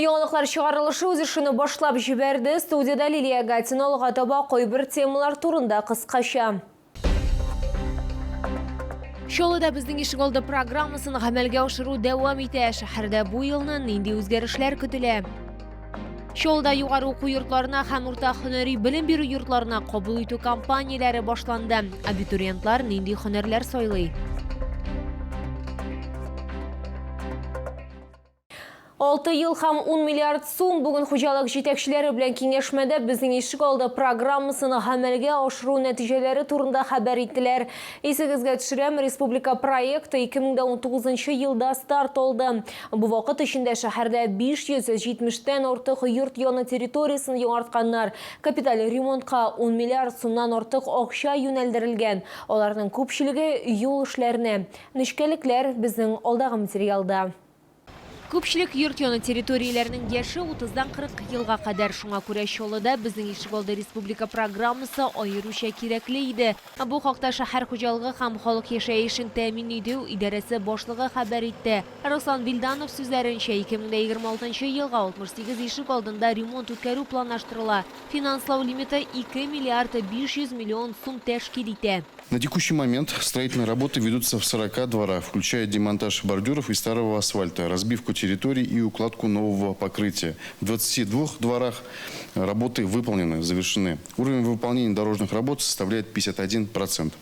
Яңалыклар чыгарылышы үз эшен башлап җибәрде. Студиядә Лилия Гатина алга таба кайбер темалар турында кыскача. Чаллыда безнең ишегалды программасын гамәлгә ашыру дәвам итә. Шәһәрдә бу елны нинди үзгәрешләр көтелә? Чаллыда югары уку йортларына һәм урта һөнәри белем бирү йортларына кабул итү кампанияләре башланды. Абитуриентлар нинди һөнәрләр сайлый? 6 ел һәм 10 миллиард сум бүген хуҗалык җитәкчеләре белән киңәшмәдә безнең ишек алды программасын гамәлгә ашыру нәтиҗәләре турында хәбәр иттеләр. Исегезгә төшерәм, республика проекты 2019 елда старт алды. Бу вакыт эчендә шәһәрдә 570 тән артык йорт яны территориясен яңартканнар. Капиталь ремонтка 10 миллиард сумнан артык акча юнәлдерелгән. Аларның күпчелеге юл эшләренә. Нечкәлекләр безнең алдагы материалда. Күпчелек йорт яны территорияләренең яше утыздан 40 елга кадәр. Шуңа күрә Чаллыда Безнең ишегалды республика программасы аеруча кирәкле иде. Бу хакта шәһәр хуҗалыгы һәм халык яшәешен тәэмин итү идарәсе башлыгы хәбәр итте. Руслан Вилданов сүзләренчә, 2026 елга 68 ишек алдында ремонт үткәрү планлаштырыла. Финанслау лимиты 2 миллиард 500 миллион сум тәшкил итә. На текущий момент строительные работы ведутся в 40 дворах, включая демонтаж бордюров и старого асфальта, разбивку территорий и укладку нового покрытия. В 22 дворах работы выполнены, завершены. Уровень выполнения дорожных работ составляет 51%.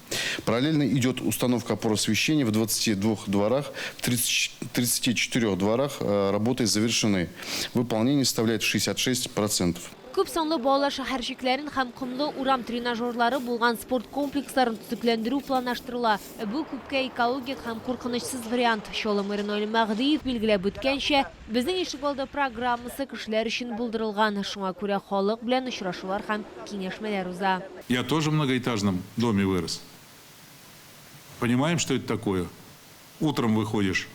Параллельно идет установка опор освещения в 22 дворах, в 34 дворах работы завершены. Выполнение составляет 66%. Күп санлы балалар шәһәрчекләрен һәм комлы урам тренажерлары булган спорт комплексларын төзекләндерү планлаштырыла. Бу күпкә экологик һәм куркынычсыз вариант. Чаллы мэры Наил Мәһдиев билгеләп үткәнчә, Безнең ишегалды программасы кешеләр өчен булдырылган, шуңа күрә халык белән очрашулар һәм киңәшмәләр уза. Я тоже в многоэтажном доме вырос. Понимаем, что это такое? Утром выходишь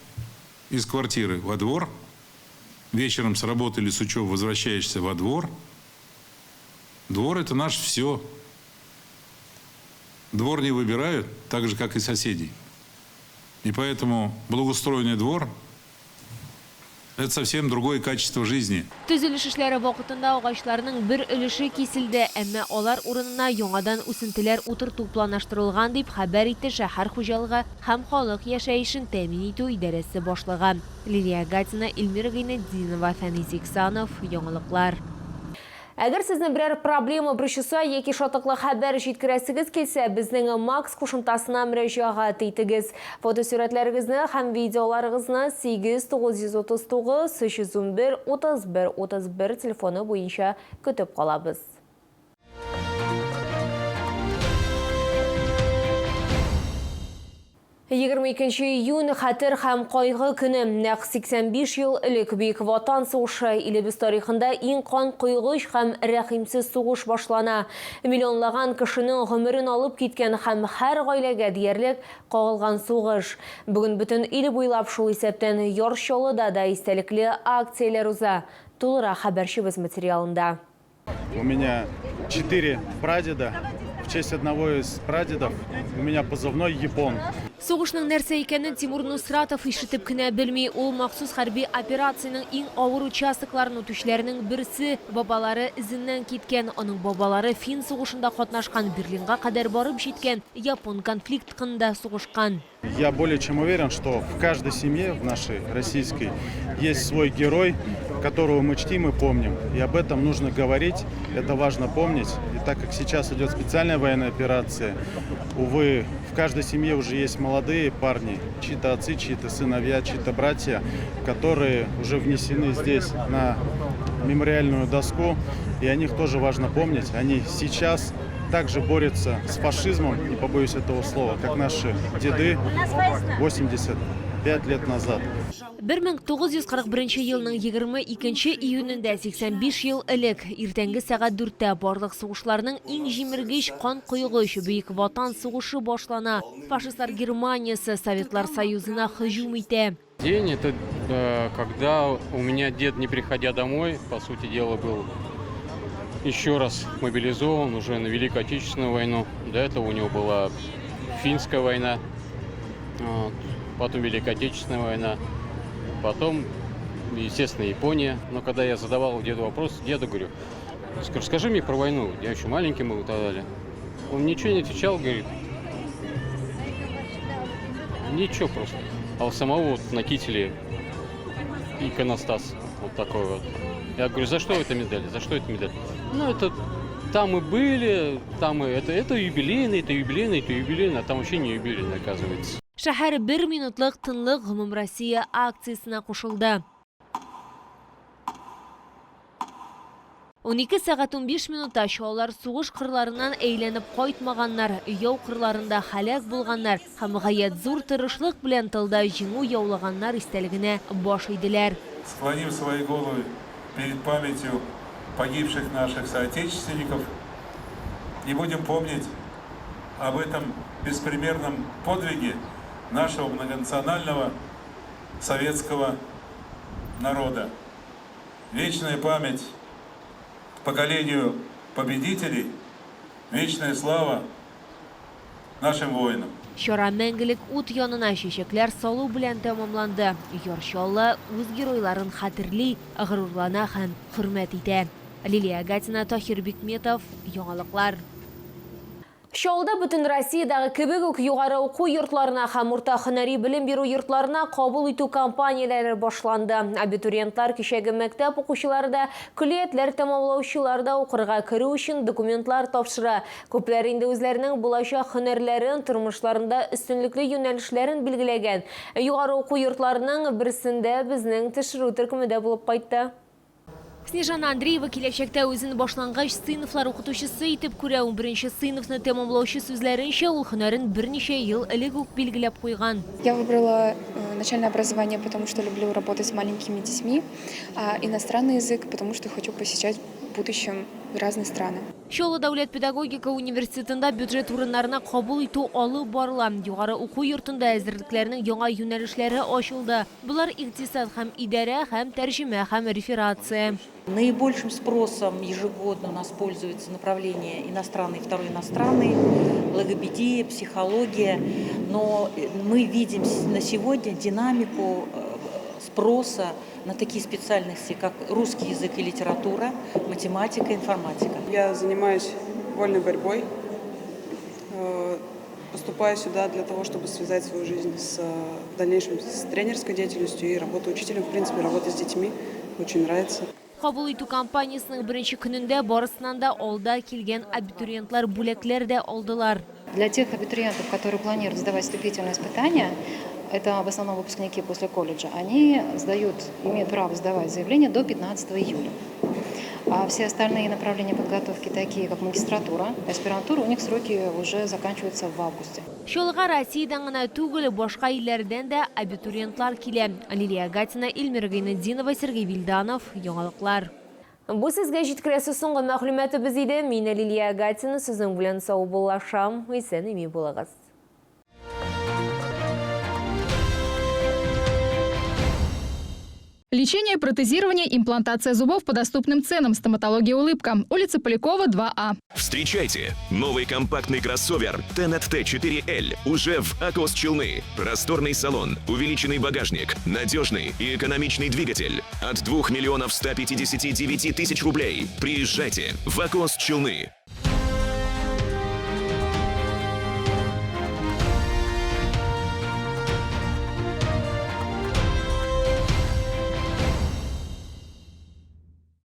из квартиры во двор, вечером с работы или с учебы возвращаешься во двор. Двор – это наш все. Двор не выбирают, так же, как и соседей. И поэтому благоустроенный двор – это совсем другое качество жизни. Төзелеш эшләре вакытында агачларның бер өлеше киселде, әмма алар урынына яңадан үсентеләр утырту планлаштырылган, дип хәбәр итте шәһәр хуҗалыгы һәм халык яшәешен тәэмин итү идарәсе башлыгы. Лилия Гатина, Эльмира Гыйнетдинова, Фәнис Иксанов, Яңалыклар. Әгәр сезне берәр проблема борчыса яки шатлыклы хәбәр җиткерәсегез килсә, безнең Макс кушымтасына мөрәҗәгать итегез. Фотосурәтләрегезне һәм видеоларыгызны 8 939 311 31 31 телефоны буенча көтеп калабыз. 22 июнь хәтер һәм кайгы көне. Нәкъ 85 ел элек Бөек Ватан сугышы илебез тарихында иң кан койгыч һәм рәхимсез сугыш башлана. Миллионлаган кешенең гомерен алып киткән һәм һәр гаиләгә диярлек кагылган сугыш. Бүген бөтен ил буйлап, шул исәптән Яр Чаллыда да истәлекле акцияләр уза. Тулырак хәбәрчебез материалында. У меня четыре прадеда. В честь одного из прадедов у меня позывной Япон. Сугышның нәрсә икәнен Тимур Нусратов ишетеп кенә белми. Ул махсус хәрби операциянең иң авыр участокларын үтүчеләрнең берсе. Бабалары эзеннән киткән. Аның бабалары фин сугышында катнашкан, Берлинга кадәр барып җиткән, япон конфликтында сугышкан. Я более чем уверен, что в каждой семье, в нашей российской, есть свой герой, которого мы чтим и помним. И об этом нужно говорить, это важно помнить. И так как сейчас идет специальная военная операция, увы, в каждой семье уже есть молодые парни, чьи-то отцы, чьи-то сыновья, чьи-то братья, которые уже внесены здесь на мемориальную доску. И о них тоже важно помнить. Они сейчас также борются с фашизмом, не побоюсь этого слова, как наши деды 85 лет назад. 1941 елның 22 июнендә 85 ел элек иртәнге сәгать 4тә барлык сугышларның иң җимергеч кан койгыч Бөек Ватан сугышы башлана. Фашистлар Германиясе Советлар Союзына һөҗүм итә. День это когда у меня дед, не приходя домой, по сути дела, был еще раз мобилизован уже на Великую Отечественную войну. До этого у него была финская война, вот, потом Великая Отечественная война, потом естественно, Япония. Но когда я задавал деду вопрос, деду говорю, скажи мне про войну, я еще маленький был и так далее. Он ничего не отвечал, говорит, ничего просто. А у самого вот на кителе иконостас вот такой вот. Я говорю, за что эта медаль, за что эта медаль? Ну, это там мы были, там и это юбилейный, это юбилейный, это юбилейный, а там вообще не юбилейный, оказывается. Шәһәр бер минутлык тынлык гомумроссия акциясенә кушылды. 12 сәгать 15 минутта чаллылар сугыш кырларыннан әйләнеп кайтмаганнар, яу кырларында һәлак булганнар һәм гаять зур тырышлык белән тылда җиңү яулаганнар истәлегенә баш иделәр. Склонив свои головы перед памятью погибших наших соотечественников, и будем помнить об этом беспримерном подвиге нашего многонационального советского народа. Вечная память поколению победителей, вечная слава нашим воинам. Чара мәңгелек ут янына чәчәкләр салу белән тәмамланды. Яр Чаллы үз геройларын хәтерли, горурлана һәм хөрмәт итә. Лилия Гатина, Таһир Бикметов, Яңалыклар. Чаллыда бөтен Россиядәге кебек үк югары уку йортларына һәм урта һөнәри белем бирү йортларына кабул итү кампанияләре башланды. Абитуриентлар кичәге мәктәп укучылары да, көллиятләр тәмамлаучылар да укырга керү өчен документлар тапшыра. Күпләр инде үзләренең булачак һөнәрләрен, тормышларында өстенлекле юнәлешләрен билгеләгән. Югары уку йортларының берсендә безнең төшерү төркеме дә булып кайтты. Снежана Андреева киләчәктә үзен башлангыч сыйныфлар укытучысы итеп күрә. 11 сыйныфны тәмамлаучы сүзләренчә, ул һөнәрен берничә ел элек үк билгеләп куйган. Я выбрала начальное образование, потому что люблю работать с маленькими детьми, а иностранный язык, потому что хочу посещать в будущем разные страны. Чаллы дәүләт педагогика университетында бюджет урыннарына кабул итү алып барыла. Югары уку йортында әзерлекләрнең яңа юнәлешләре ачылды. Болар икътисад һәм идарә, һәм тәрҗемә һәм реферация. Наибольшим спросом ежегодно у нас пользуется направление иностранный, второй иностранный, логопедия, психология. Но мы видим на сегодня динамику спроса на такие специальности, как русский язык и литература, математика, информатика. Я занимаюсь вольной борьбой, поступаю сюда для того, чтобы связать свою жизнь с в дальнейшем с тренерской деятельностью и работой учителем. В принципе, работа с детьми очень нравится. Кабул итү кампаниясенең беренче көнендә барысыннан да алда килгән абитуриентлар бүләкләр дә алдылар. Для тех абитуриентов, которые планируют сдавать вступительные испытания, это в основном выпускники после колледжа, они имеют право сдавать заявление до 15 июля. А все остальные направления подготовки, такие как магистратура, аспирантура, у них сроки уже заканчиваются в августе. Чаллыга Россиядән генә түгел, башка илләрдән дә абитуриентлар килә. Лилия Гатина, Эльмира Гайнетдинова, Сергей Вильданов, Яңалыклар. Бу сезгә җиткерәсе соңгы мәгълүматыбыз иде. Мин Лилия Гатина сезнең белән саубуллашам. Исән-имин булыгыз. Лечение, протезирование, имплантация зубов по доступным ценам. Стоматология «Улыбка». Улица Полякова, 2А. Встречайте! Новый компактный кроссовер Tenet T4L уже в Акос Челны. Просторный салон, увеличенный багажник, надежный и экономичный двигатель. От 2 159 000 рублей. Приезжайте в Акос Челны.